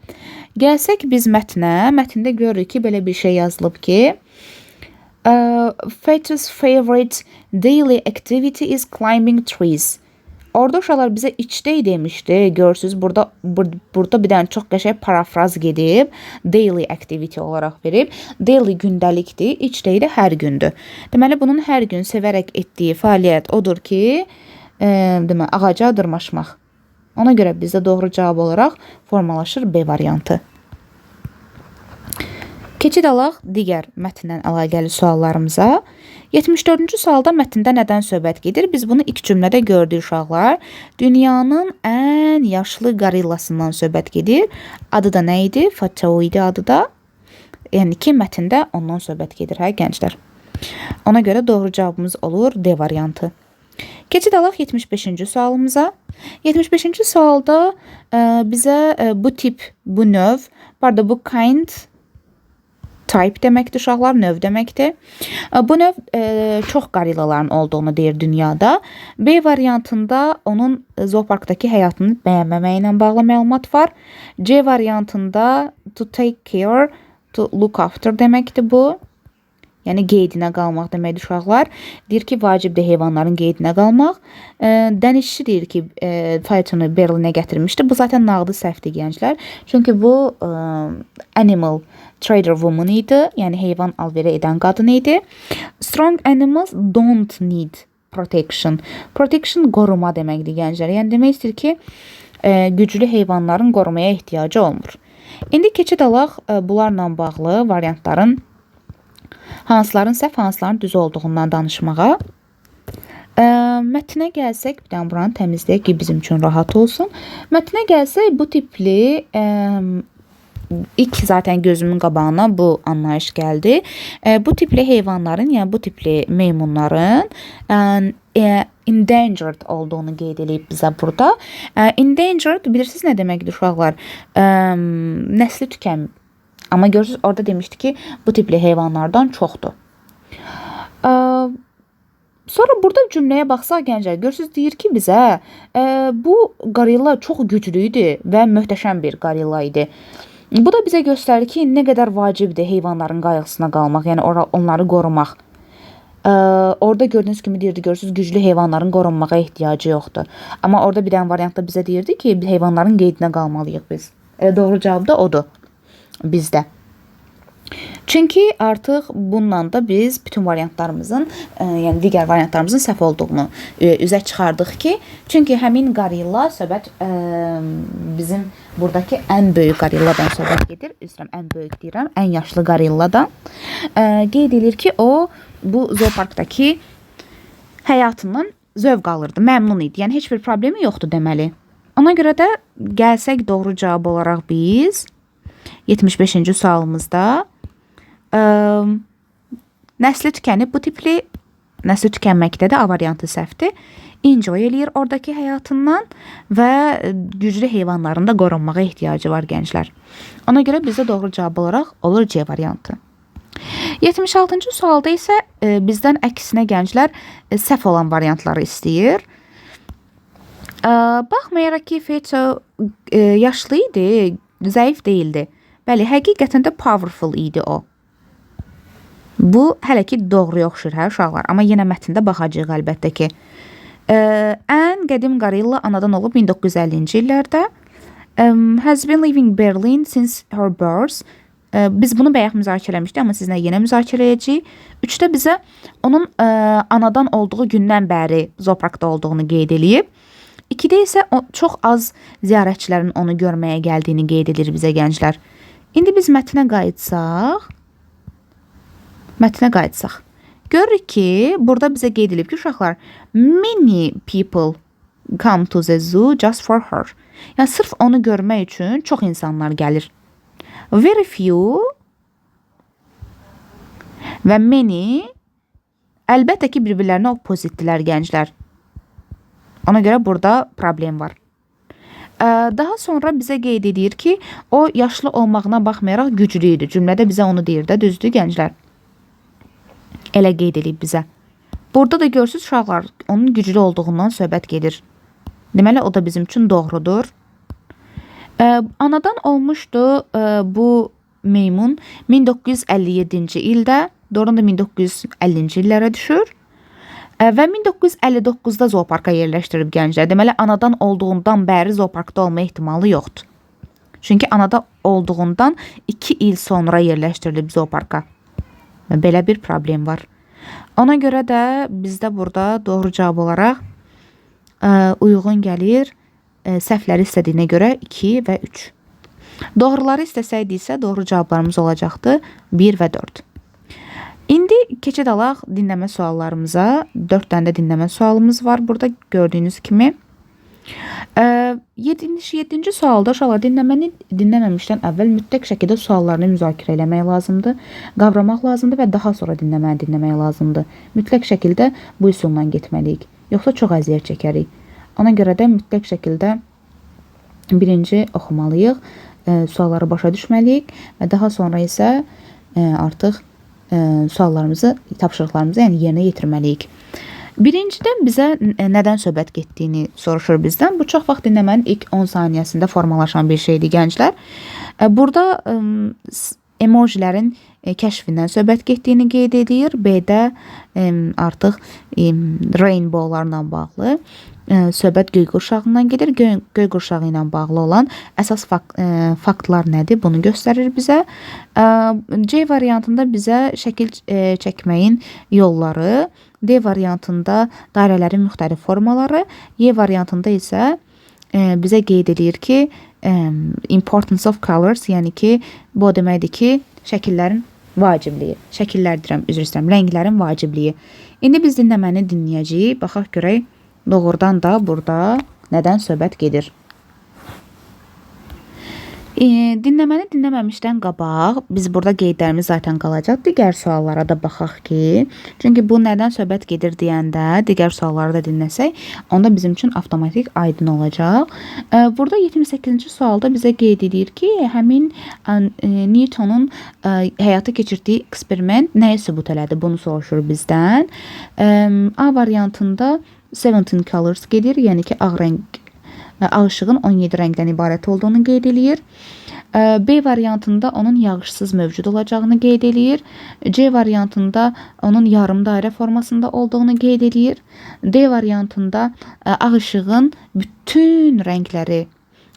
Gəlsək biz mətnə, mətndə görürük ki, belə bir şey yazılıb ki, Fetus favorite daily activity is climbing trees. Orada uşaqlar bizə each day demişdi. Görürsüz, burada bir dənə çox qəşəng parafraz gedib. Daily activity olaraq verib. Daily gündəlikdir, each day də hər gündür. Deməli, bunun hər gün sevərək etdiyi fəaliyyət odur ki, deməli, ağaca dırmaşmaq. Ona görə bizdə doğru cavab olaraq formalaşır B variantı. Keçid alaq digər mətnlə əlaqəli suallarımıza. 74-cü sualda mətndə nədən söhbət gedir? Biz bunu ilk cümlədə gördük uşaqlar. Dünyanın ən yaşlı qorillasından söhbət gedir. Adı da nə idi? Fatau idi adı da. Yəni ki, mətndə ondan söhbət gedir, hə gənclər? Ona görə doğru cavabımız olur D variantı. Keçid alaq 75-ci sualımıza. 75-ci sualda bizə bu tip, bu növ, bu arada bu kind, type deməkdir uşaqlar, növ deməkdir. Bu növ çox qorillaların olduğunu deyir dünyada. B variantında onun zooparkdakı həyatını bəyənməməyi ilə bağlı məlumat var. C variantında to take care, to look after deməkdir bu. Yəni qeydinə qalmaq deməkdir uşaqlar. Deyir ki, vacibdir heyvanların qeydinə qalmaq. Dənizçi deyir ki, faytonu Berlinə gətirmişdi. Bu zaten nağdı səhvdir gənclər. Çünki bu animal trader woman idi. Yəni heyvan alverə edən qadın idi. Strong animals don't need protection. Protection qoruma deməkdir gənclər. Yəni demək istəyir ki, güclü heyvanların qorumaya ehtiyacı olmur. İndi keçid alaq bunlarla bağlı variantların hansıların səhv, hansıların düz olduğundan danışmağa. Mətnə gəlsək, bir dənə buranı təmizləyək ki, bizim üçün rahat olsun. Mətnə gəlsək, bu tipli ilk zaten gözümün qabağına bu anlayış gəldi. Bu tipli heyvanların, yəni bu tipli meymunların endangered olduğunu qeyd eləyib bizə burada. Endangered bilirsiniz nə deməkdir uşaqlar? Nəsli tükənmir. Amma görürsünüz orada demişdi ki, bu tipli heyvanlardan çoxdur. Sonra burada cümləyə baxsaq gənclər, görürsünüz deyir ki bizə bu gorilla çox güclü idi və möhtəşəm bir gorilla idi. Bu da bizə göstərir ki, nə qədər vacibdir heyvanların qayğısına qalmaq, yəni onları qorumaq. Orada gördüyünüz kimi deyirdi, görürsüz, güclü heyvanların qorunmağa ehtiyacı yoxdur. Amma orada bir dənə variantda bizə deyirdi ki, heyvanların qeydinə qalmalıyıq biz. Elə doğru cavab da odur bizdə. Çünki artıq bununla da biz bütün variantlarımızın, yəni digər variantlarımızın səhv olduğunu üzə çıxardıq ki, çünki həmin gorilla söhbət bizim buradakı ən böyük gorilladan söhbət gedir. Üzrəm, ən böyük deyirəm, ən yaşlı gorilladan. Qeyd edir ki, o bu zooparkdakı həyatından zövq alırdı, məmnun idi. Yəni heç bir problemi yoxdur deməli. Ona görə də gəlsək doğru cavab olaraq biz 75-ci sualımızda nəsli tükənib bu tipli, nəsli tükənməkdədir, A variantı səhvdir. Enjoy eləyir oradakı həyatından və güclü heyvanların da qorunmağa ehtiyacı var gənclər. Ona görə bizdə doğru cavab olaraq olur C variantı. 76-cı sualda isə bizdən əksinə gənclər səhv olan variantları istəyir. Baxmayaraq ki, Feto yaşlı idi, zəif deyildi. Bəli, həqiqətən də powerful idi o. Bu hələ ki doğruya oxşur, hə uşaqlar. Amma yenə mətndə baxacağıq əlbəttə ki. Ən qədim gorilla anadan olub 1950-ci illərdə. Has been living Berlin since her birth. Biz bunu bayaq müzakirə eləmişdik, amma sizinlə yenə müzakirə edəcəyik. 3-də bizə onun anadan olduğu gündən bəri zooparkda olduğunu qeyd eləyib. 2-də isə çox az ziyarətçilərin onu görməyə gəldiyini qeyd edir bizə gənclər. İndi biz mətnə qayıtsaq, Görürük ki, burada bizə qeyd edilib ki, uşaqlar, many people come to the zoo just for her. Yəni sırf onu görmək üçün çox insanlar gəlir. Very few və many əlbəttə ki, bir-birlərinə oppositdilər gənclər. Ona görə burada problem var. Daha sonra bizə qeyd edir ki, o yaşlı olmağına baxmayaraq güclü idi. Cümlədə bizə onu deyir də, düzdür gənclər? Elə qeyd edib bizə. Burada da görürsünüz uşaqlar, onun güclü olduğundan söhbət gedir. Deməli, o da bizim üçün doğrudur. Anadan olmuşdu bu meymun 1957-ci ildə, doğrudan da 1950-ci illərə düşür. Və 1959-da zooparka yerləşdirilib gənclər. Deməli, anadan olduğundan bəri zooparkda olma ehtimalı yoxdur. Çünki anada olduğundan 2 il sonra yerləşdirilib zooparka. Belə bir problem var. Ona görə də bizdə burada doğru cavab olaraq uyğun gəlir. Səhvləri istədiyinə görə 2 və 3. Doğruları istəsəydi isə doğru cavablarımız olacaqdı 1 və 4. İndi keçid alaq dinləmə suallarımıza. 4 dənə də dinləmə sualımız var burada gördüyünüz kimi. 7-ci sualda uşaqlar dinləməni dinləməmişdən əvvəl mütləq şəkildə suallarını müzakirə eləmək lazımdır, qavramaq lazımdır və daha sonra dinləməni dinləmək lazımdır. Mütləq şəkildə bu üsulla getməliyik. Yoxsa çox əziyyət çəkərik. Ona görə də mütləq şəkildə birinci oxumalıyıq, sualları başa düşməliyik və daha sonra isə artıq suallarımızı, tapşırıqlarımızı, yəni yerinə yetirməliyik. Birincidən bizə nədən söhbət getdiyini soruşur bizdən. Bu çox vaxt dinləmənin ilk 10 saniyəsində formalaşan bir şeydir gənclər. Burada emojilərin kəşfindən söhbət getdiyini qeyd edir. B-də artıq rainbowlarla bağlı söhbət göy qurşağından gedir. Göy qurşağı ilə bağlı olan əsas faktlar nədir? Bunu göstərir bizə. C variantında bizə şəkil çəkməyin yolları, D variantında dairələrin müxtəlif formaları, Y variantında isə bizə qeyd edir ki, importance of colors, yəni ki, bu o deməkdir ki, şəkillərin vacibliyi. Şəkillər deyirəm, üzr istəyirəm, rənglərin vacibliyi. İndi biz dinləməni dinləyəcəyik. Baxaq görək doğrudan da burada nədən söhbət gedir. Dinləməni dinləməmişdən qabaq biz burada qeydlərimiz zaten qalacaq. Digər suallara da baxaq ki, çünki bu nədən söhbət gedir deyəndə digər sualları da dinləsək, onda bizim üçün avtomatik aydın olacaq. Burada 78-ci sualda bizə qeyd edir ki, həmin Newtonun həyata keçirdiyi eksperiment nəyi sübut elədi? Bunu soruşur bizdən. A variantında 17 colors gedir, yəni ki, ağ rəng Ağ işığın 17 rəngdən ibarət olduğunu qeyd eləyir. B variantında onun yağışsız mövcud olacağını qeyd eləyir. C variantında onun yarım dairə formasında olduğunu qeyd eləyir. D variantında ağ işığın bütün rəngləri,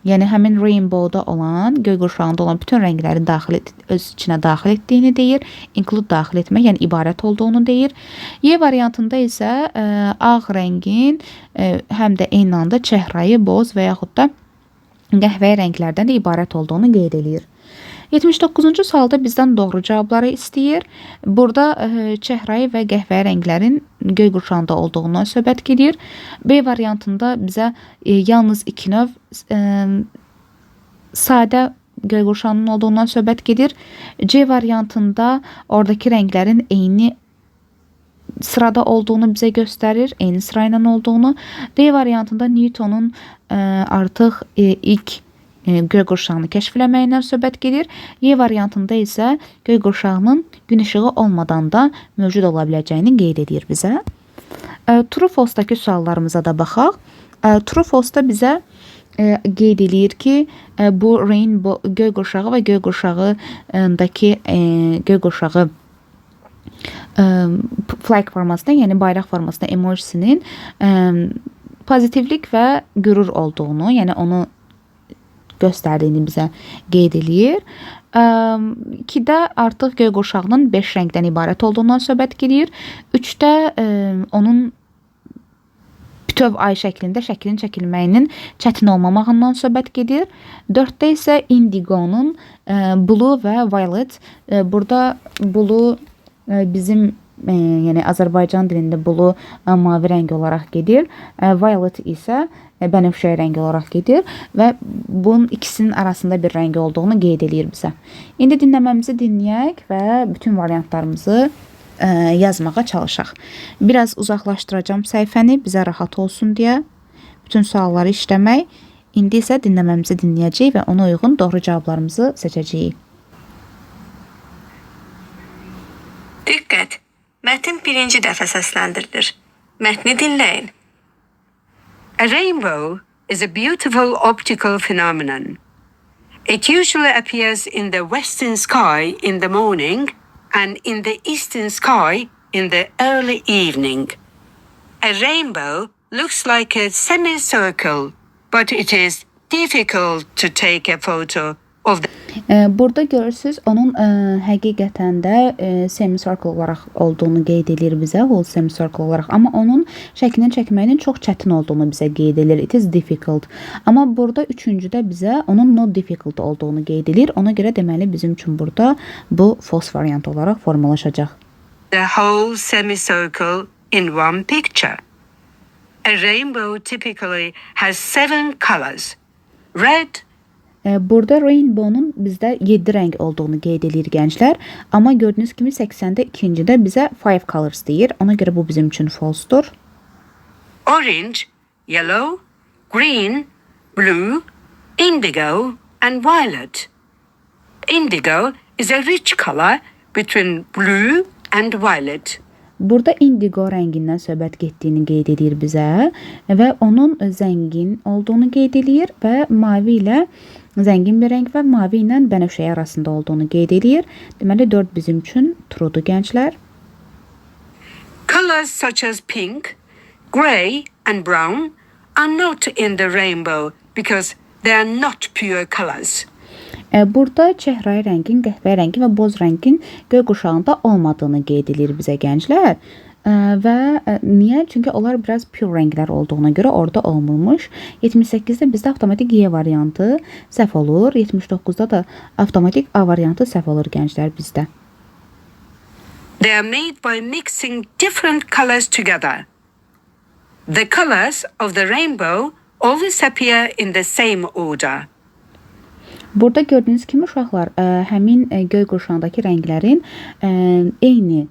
yəni həmin rainbowda olan, göy qurşağında olan bütün rəngləri öz içinə daxil etdiyini deyir. Include daxil etmək, yəni ibarət olduğunu deyir. Y variantında isə ağ rəngin həm də eyni anda çəhrayı, boz və yaxud da qəhvəyi rənglərdən də ibarət olduğunu qeyd eləyir. 79-cu sualda bizdən doğru cavabları istəyir. Burada çəhrayı və qəhvəyi rənglərin göy qurşağında olduğundan söhbət gedir. B variantında bizə yalnız iki növ sadə göy qurşağının olduğundan söhbət gedir. C variantında oradakı rənglərin eyni sırada olduğunu bizə göstərir, eyni sırayla olduğunu. D variantında Newtonun artıq ilk göy qurşağını kəşf eləməyindən söhbət gedir. Y variantında isə göy qurşağının gün işığı olmadan da mövcud ola biləcəyini qeyd edir bizə. True false-dakı suallarımıza da baxaq. True false-da bizə qeyd eləyir ki, bu rainbow göy qurşağı və göy qurşağındakı göy qurşağı flag formasında, yəni bayraq formasında emojisinin pozitivlik və qürur olduğunu, yəni onu göstərdiyini bizə qeyd eləyir. 2-də artıq göy qurşağının 5 rəngdən ibarət olduğundan söhbət gedir. 3-də onun bütöv ay şəklində şəklin çəkilməyinin çətin olmamağından söhbət gedir. 4-də isə indigonun blue və violet. Burada blue bizim yəni Azərbaycan dilində blue mavi rəng olaraq gedir. Violet isə bənövşəyi rəng olaraq gedir və bunun ikisinin arasında bir rəng olduğunu qeyd eləyir bizə. İndi dinləməmizi dinləyək və bütün variantlarımızı yazmağa çalışaq. Biraz uzaqlaşdıracağam səhifəni, bizə rahat olsun deyə bütün sualları işləmək. İndi isə dinləməmizi dinləyəcəyik və ona uyğun doğru cavablarımızı seçəcəyik. Diqqət! Mətn birinci dəfə səsləndirilir. Mətni dinləyin. A rainbow is a beautiful optical phenomenon. It usually appears in the western sky in the morning and in the eastern sky in the early evening. A rainbow looks like a semicircle, but it is difficult to take a photo of the Burada görürsüz, onun həqiqətən də semicircle olaraq olduğunu qeyd edir bizə, whole semicircle olaraq. Amma onun şəklini çəkməyinin çox çətin olduğunu bizə qeyd edir. It is difficult. Amma burada üçüncüdə bizə onun not difficult olduğunu qeyd edir. Ona görə deməli bizim üçün burada bu false variant olaraq formalaşacaq. The whole semicircle in one picture. A rainbow typically has 7 colors. Red, Burada rainbow'un bizdə 7 rəng olduğunu qeyd eləyir gənclər. Amma gördüyünüz kimi 80-də ikincidə bizə 5 colors deyir. Ona görə bu bizim üçün false-dur. Orange, yellow, green, blue, indigo and violet. Indigo is a rich color between blue and violet. Burada indigo rəngindən söhbət getdiyini qeyd edir bizə və onun zəngin olduğunu qeyd eləyir və mavi ilə zəngin bir rəng və mavi ilə bənövşəyi arasında olduğunu qeyd eləyir. Deməli 4 bizim üçün truedur gənclər. Colors such as pink, grey and brown are not in the rainbow because they are not pure colors. Burada çəhrayı rəngin, qəhvəyi rəngin və boz rəngin göy qurşağında olmadığını qeyd edir bizə gənclər. Və niyə? Çünki onlar biraz pure rənglər olduğuna görə orada olmurmuş. 78-də bizdə avtomatik Y variantı səhv olur. 79-da da avtomatik A variantı səhv olur gənclər bizdə. They are made by mixing different colors together. The colors of the rainbow always appear in the same order. Burada gördüyünüz kimi uşaqlar, həmin göy qurşağındakı rənglərin eyni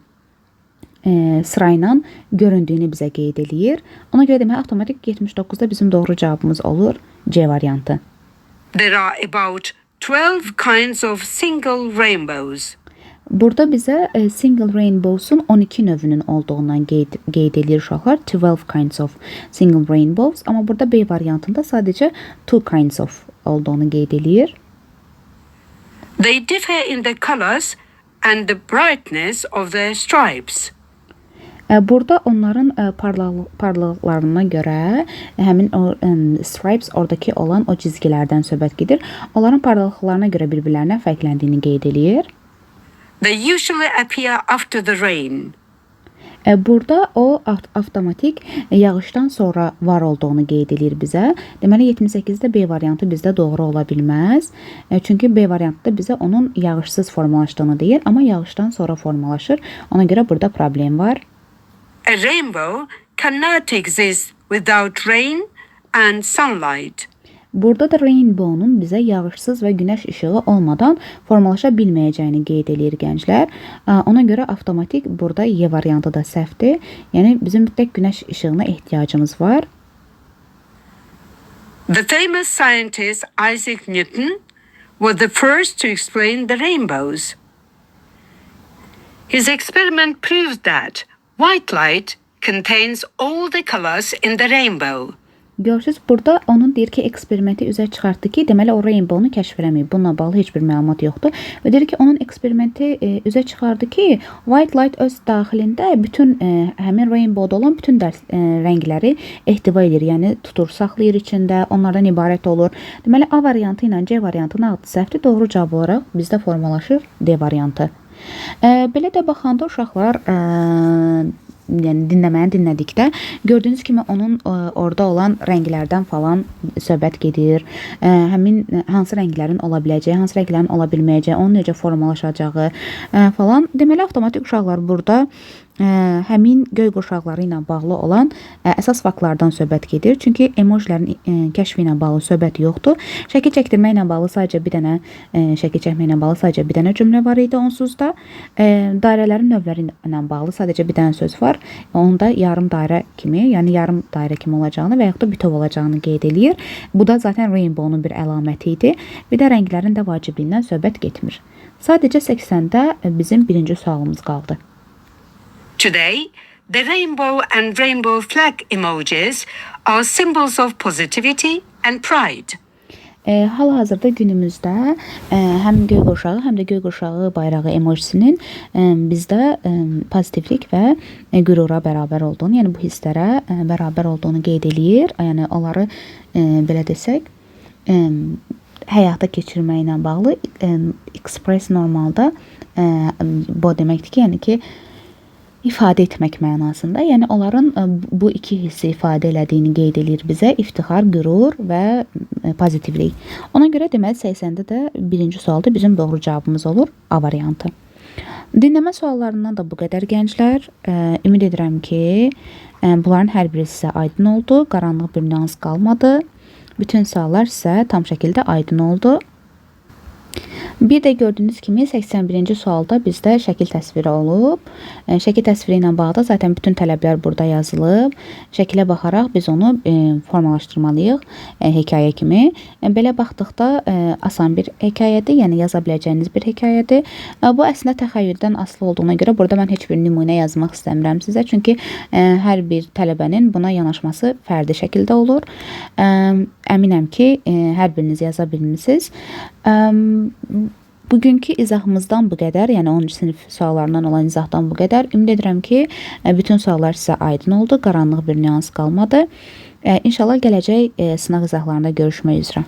sırayla göründüyünü bizə qeyd eləyir. Ona görə demək avtomatik 79-da bizim doğru cavabımız olur C variantı. There are about 12 kinds of single rainbows. Burada bizə single rainbows-un 12 növünün olduğundan qeyd eləyir uşaqlar. 12 kinds of single rainbows. Amma burada B variantında sadəcə 2 kinds of olduğunu qeyd eləyir. They differ in the colors and the brightness of their stripes. Burada onların parlaqlıqlarına görə həmin o stripes, oradakı olan o cizgilərdən söhbət gedir. Onların parlaqlıqlarına görə bir-birlərinə fərqləndiyini qeyd eləyir. They usually appear after the rain. Burada o avtomatik yağışdan sonra var olduğunu qeyd eləyir bizə. Deməli 78-də B variantı bizdə doğru ola bilməz. Çünki B variantında bizə onun yağışsız formalaşdığını deyir, amma yağışdan sonra formalaşır. Ona görə burada problem var. A rainbow cannot exist without rain and sunlight. Burada da rainbow-nun bizə yağışsız və günəş işığı olmadan formalaşa bilməyəcəyini qeyd eləyir gənclər. Ona görə avtomatik burada Y variantı da səhvdir. Yəni bizim mütləq günəş işığına ehtiyacımız var. The famous scientist Isaac Newton was the first to explain the rainbows. His experiment proved that white light contains all the colors in the rainbow. Görürsüz, burada onun deyir ki, eksperimenti üzə çıxartdı ki, deməli o rainbow-nu kəşf eləməyib. Bununla bağlı heç bir məlumat yoxdur. Və deyir ki, onun eksperimenti üzə çıxardı ki, white light öz daxilində bütün həmin rainbow-da olan bütün rəngləri ehtiva edir. Yəni tutur, saxlayır içində, onlardan ibarət olur. Deməli A variantı ilə C variantının adı səhvdir. Doğru cavab olaraq bizdə formalaşır D variantı. Belə də baxanda uşaqlar, yəni dinləməni dinlədikdə gördüyünüz kimi onun orada olan rənglərdən falan söhbət gedir. Həmin hansı rənglərin ola biləcəyi, hansı rənglərin ola bilməyəcəyi, onun necə formalaşacağı falan. Deməli avtomatik uşaqlar burada həmin göy qurşaqları ilə bağlı olan əsas faktlardan söhbət gedir. Çünki emojilərin kəşfi ilə bağlı söhbət yoxdur. Şəkil çəkdirmə ilə bağlı sadəcə bir dənə şəkil çəkmə ilə bağlı sadəcə bir dənə cümlə var idi onsuz da. Dairələrin növləri ilə bağlı sadəcə bir dənə söz var. Onda yarım dairə kimi, yəni yarım dairə kimi olacağını və yaxud da bütöv olacağını qeyd eləyir. Bu da zaten rainbow-nun bir əlaməti idi. Bir də rənglərin də vacibliyindən söhbət getmir. Sadəcə 80-də bizim birinci sualımız qaldı. Today, the rainbow and rainbow flag emojis are symbols of positivity and pride. Hal-hazırda günümüzdə həm göy qurşağı, həm də göy qurşağı bayrağı emojisinin bizdə pozitivlik və qürura bərabər olduğunu, yəni bu hisslərə bərabər olduğunu qeyd eləyir. Yəni onları belə desək, həyata keçirməklə bağlı express normalda bu deməkdir ki, yəni ki, ifadə etmək mənasında. Yəni onların bu iki hissi ifadə elədiyini qeyd eləyir bizə: iftixar, qürur və pozitivlik. Ona görə deməli 80-də də birinci sualda bizim doğru cavabımız olur A variantı. Dinləmə suallarından da bu qədər gənclər. Ümid edirəm ki, bunların hər biri sizə aydın oldu. Qaranlıq bir nüans qalmadı. Bütün suallar sizə tam şəkildə aydın oldu. Bir də gördüyünüz kimi 81-ci sualda bizdə şəkil təsviri olub. Şəkil təsviri ilə bağlı da zaten bütün tələblər burada yazılıb. Şəkilə baxaraq biz onu formalaşdırmalıyıq hekayə kimi. Belə baxdıqda asan bir hekayədir, yəni yaza biləcəyiniz bir hekayədir. Bu əslində təxəyyüldən asılı olduğuna görə burada mən heç bir nümunə yazmaq istəmirəm sizə. Çünki hər bir tələbənin buna yanaşması fərdi şəkildə olur. Əminəm ki, hər biriniz yaza bilmisiniz. Bugünkü izahımızdan bu qədər, yəni 10-cu sinif suallarından olan izahdan bu qədər. Ümid edirəm ki, bütün suallar sizə aydın oldu, qaranlıq bir nüans qalmadı. İnşallah gələcək sınaq izahlarında görüşmək üzrə.